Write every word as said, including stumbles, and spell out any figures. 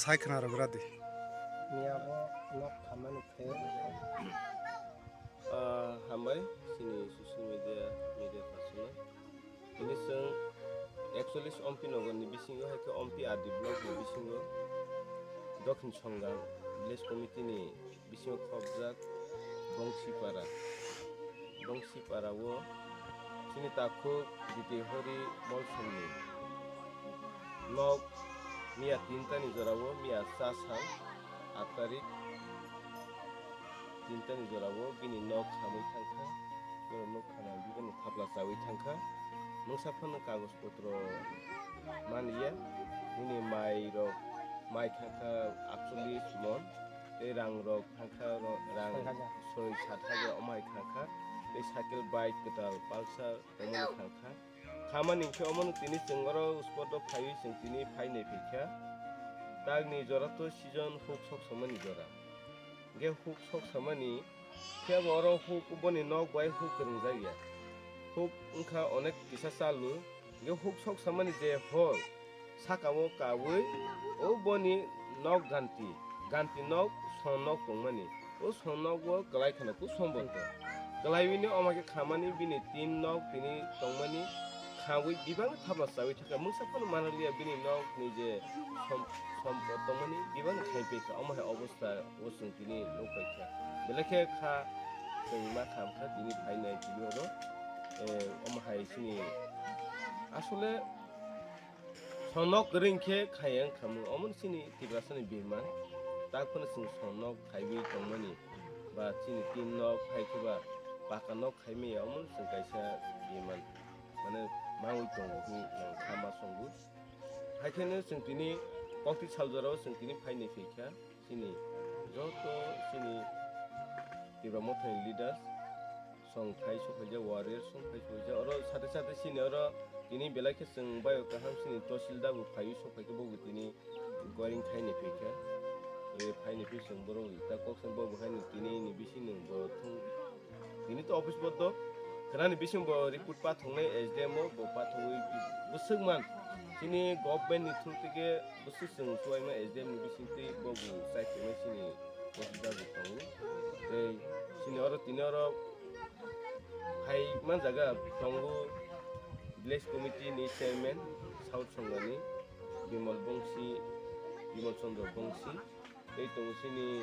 Sai khna rwgra di. Miya bo nok khamani khe. Ah, hambai, chini social media, media person. Tini chwng ekchollish Ompi Nogor ni bisingo hai khe Ompi R D block ni bisingo Dokhin Songang village committee ni bisingo khopjak Bongsipara. Bongsipara o chini takhuk Diti Hori Molsomni nok miya tinta ni jora o, miya cha sal aat tarik tinta ni jora o bini nok khamwi thangkha. Borok nok khana bibani thapla chawi thangkha. Mungsa phano kagoj potro manya. Nini mai rok, mai thangkha aatchollish mon. Tei rang rok thangkha ro-, rang Soi hajar. Soi sat hajar omai thangkha. Tei cycle, bike kwtal Pulsar omoni thangkha. Khamani khe omono tini chwng oro spot o phaiwi chwng tini phainai phaikha. Takni jora to season huk sok samani jora. Hwnkhe huk sok samani khe bo oro huk boni nok bai huk kwrwngjak ya. Huk wngkha onek kisa chalu. Hwnkhe huk sok samani je hor saka o kawi o boni nok ganti, ganti nok, son nok tongmani. O son nok o kwlai khana ku sombonto. Kwlaiwini omo khe khamani bini tin nok tini tongmani khawi bibang thapla chawi thangkha. Mungsa phano manaliya bini nok ni je som-, sompot tongmani bibang khai pekha. Omo hai obostha o chwng tini nukpaikha. Belai khe kha chwng ma khamkha tini phainai tini oro. Eh, omo hai chini asole Songnok kwrwi khe khaya wngkha mung, omo chini Tiprasani birman. Tak phano chwng songnok khaiwi tongmani ba chini tin nok hai khe ba paka nok khaimaya, omo chwng kaisa birman. Mane mangwi tongo hwnwi ang kha ma songo. Hai kheno chwng tini kokti sal jorao chwng tini phaini phaikha. Chini joto chini Tipra Mothani leaders song phai sokhaijak, warrior song phai sokhaijak. Oro sate sate chini oro tini belai khe chwng baio kaham chini Tosil Dabu phaiwi sokphaikhe bobo tini goring khaini phaikha. Ri phaini phi chwng borok ta kok chwng bobo haino tini ni bising nwng bo thung. Tini to office bodo khwnani bising bo report pathoknai S D M o bo pathogwi bwswk man. Chini government ni through theke bwswk chwng chubaima S D M ni bisingtwi bobo chai tongnai chini Hospital bo tongo. Tei chini oro tini oro hai man jaga tongo village committee ni chairman South Songani Bimal Bongsi, Bimal Chandra Bongsi. Tei tongo chini